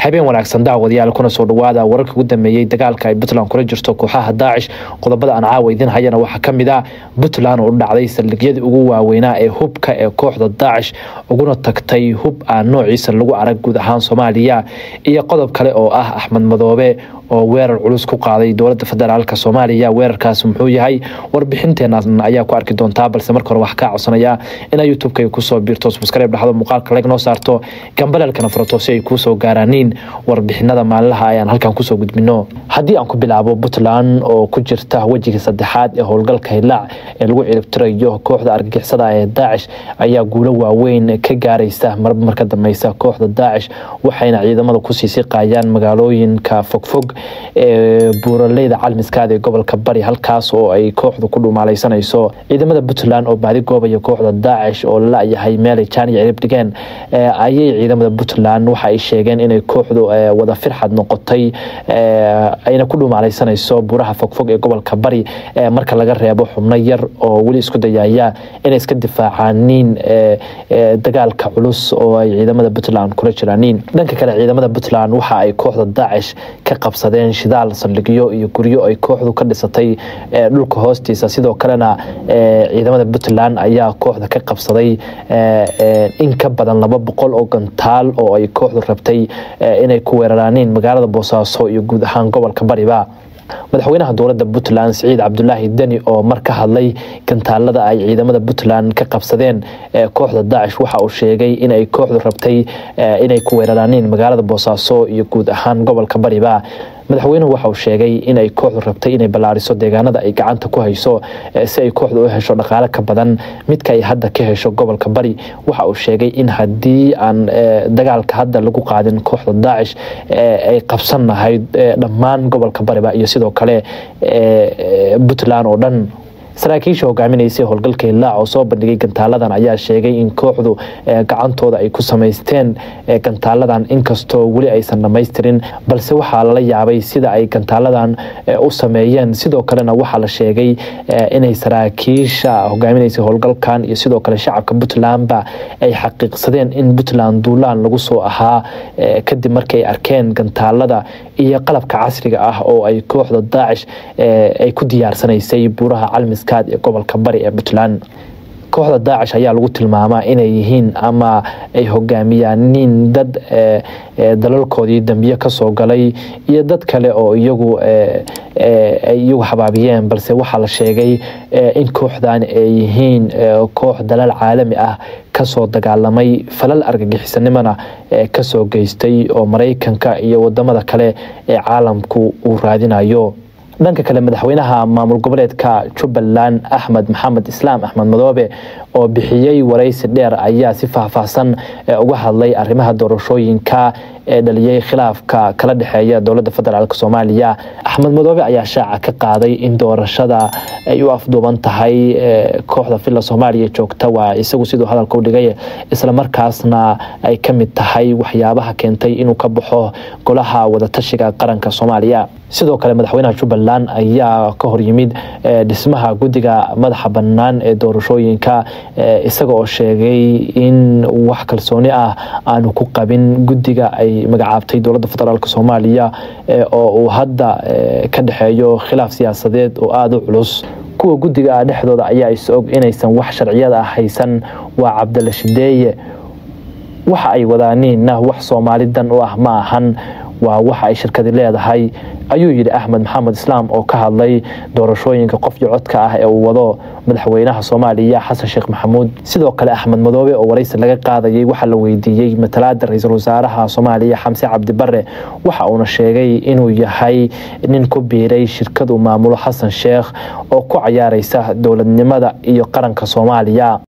Habeen wanaagsan daawadayaal, kuna soo dhawaada wararka ugu dambeeyay dagaalka ay Puntland kula jirto kooxaha Daacish. Qodobada aan caawa idin hayana waxaa ka mid ah Puntland oo u dhacday saldhigyadii ugu waaweynaa ee hubka ee kooxda Daacish, uguna tagtay hub aan noociisa lagu arag guud ahaan Soomaaliya, iyo qodob kale oo ah Axmed Madoobe oo weerar culus ku qaaday dowladda federaalka Soomaaliya. Weerarkaas muxuu yahay? Warbixinteena ayaa ku arki doontaa, balse marka hore waxaa kaa codsanaya inaa YouTube-ka kusoo biirto, subscribe dhexdo, muuqaalka like noo saarto, gambaleelkana furato si ay kuusoo gaaraaniin warbixinada maalinlaha ayaan halkan kusoo gudbino. Haddii aan ku bilaabo Puntland oo ku jirta wejiga saddexaad ee howlgalka Hilaac ee lagu ciribtirayo kooxda argagixisada ee Daacish ayaa guulo waaweyn ka gaaraysa marba marka dambeysa kooxda Daacish, waxayna ciidamada kusii siqayaan magaalooyinka fogfog ee buuraleyda Calmiskaad ee gobolka Bari, halkaas oo ay kooxdu ku dhumaalaysanayso. Ciidamada Puntland oo baadi goobaya kooxda Daacish oo la-yahay meelay jaan iyo cirib dhigeen ayay ciidamada Puntland waxa ay sheegeen inay kooxdu wada firxad noqotay, ayna ku dhumaalaysanayso buuraha fogfog ee gobolka Bari, marka laga reebo xubno yar oo weli isku dayaya inay iska difaacaaniin dagaalka culus oo ay ciidamada Puntland kula jiraaniin. Dhanka kale, ciidamada Puntland waxa ay kooxda Daacish ka qabsadeen shidaal, saldhigyo iyo guryo ay kooxdu ka dhisatay dhulka hoostiisa. Sidoo kalena ciidamada Puntland ayaa kooxda ka qabsaday in ka badan 200 oo gantaal oo ay kooxdu rabtay inay ku weeraraaniin magaalada Boosaaso iyo guud ahaan gobolka Bariba. Madaxweynaha dowladda Puntland Siciid Cabdulaahi Deni oo mar ka hadlay gantaalada ay ciidamada Puntland ka qabsadeen kooxda Daacish waxa uu sheegay inay kooxdu rabtay inay ku weeraraaniin magaalada Boosaaso iyo guud ahaan gobolka Bariba. Madaxweynuhu waxa uu sheegay inay kooxdu rabtay inay ballaariso deegaanada ay gacanta ku hayso si ay kooxdu u hesho dhaqaale ka badan midka ay hadda ka hesho gobolka Bari. Waxa uu sheegay in haddii aan dagaalka hadda lagu qaadin kooxda Daacish ay qabsan lahayd dhammaan gobolka Bariba iyo sidoo kale Puntland oo dhan. Saraakiisha hogaaminaysay howlgalka Hilaac oo soo bandhigay gantaaladan ayaa sheegay in kooxdu gacantooda ay ku samaysteen gantaaladan, inkastoo weli aysan dhamaystirin, balse waxaa lala yaabay sida ay gantaaladan u sameeyeen. Sidoo kalena waxaa la sheegay inay saraakiisha hogaaminaysay howlgalkan iyo sidoo kale shacabka Puntlandba ay xaqiiqsadeen in Puntland duulaan lagu soo ahaa, kadib markii ay arkeen gantaalada iyo qalabka casriga ah oo ay kooxda Daacish ay ku diyaarsanaysay buuraha Calmiskaad ee gobolka Bari ee Puntland. Kooxda Daacish ayaa lagu tilmaamaa inay yihiin ama ay hogaamiyaaniin dad dalalkoodii dambiye kasoo galay iyo dad kale oo iyagu ay iyagu xabaabiyeen, balse waxaa la sheegay in kooxdan ay yihiin koox dalal caalami ah kasoo dagaalamay, falal argagixisanimona kasoo geystay oo Maraykanka iyo wadamada kale ee caalamku uu raadinayo. Dhanka kale, madaxweynaha maamul goboleedka Jubbaland Axmed Maxamed Islaam Axmed Madoobe oo bixiyey waraysi dheer ayaa si faahfaahsan uga hadlay arrimaha doorashooyinka ee dhaliyey khilaafka kala dhexeeya dowladda federaalk Soomaaliya. Axmed Madoobe ayaa shaaca ka qaaday in doorashada ay u afduuban tahay kooxda Villa Soomaaliya joogta, waa isagu siduu hadalka u dhigay, islamarkaasna ay ka mid tahay waxyaabaha keentay inuu ka baxo golaha wadatashiga qaranka Soomaaliya. Sidoo kale madaxweynaha Jubbaland ayaa ka horyimid dhismaha guddiga madaxa bannaan ee doorashooyinka, isaga oo sheegay in wax kalsooni ah aanu ku qabin guddiga ay magacaabtay dowladda federaalk Soomaaliya oo uu hadda ka dhexeeyo khilaaf siyaasadeed oo aada u culus. Kuwa guddiga ah dhexdooda ayaa is og inaysan wax sharciyada ah haysan, waa Cabdalla Shideeye, waxa ay wadaaniinna wax Soomaali dan u ah ma ahan, waa waxa ay shirkadi leedahay, ayuu yidhi Axmed Maxamed Islaam oo ka hadlay doorashooyinka qofkii codka ah ee uu wado madaxweynaha Soomaaliya Xasan Sheekh Maxamuud. Sidoo kale Axmed Madoobe oo waraysi laga qaadayay waxaa la weydiiyey matalaada ra-iisul wasaaraha Soomaaliya Xamse Cabdi Bare, waxa uuna sheegay inuu yahay nin ku biiray shirkadu maamulo Xasan Sheekh oo ku cayaaraysa dowladnimada iyo qaranka Soomaaliya.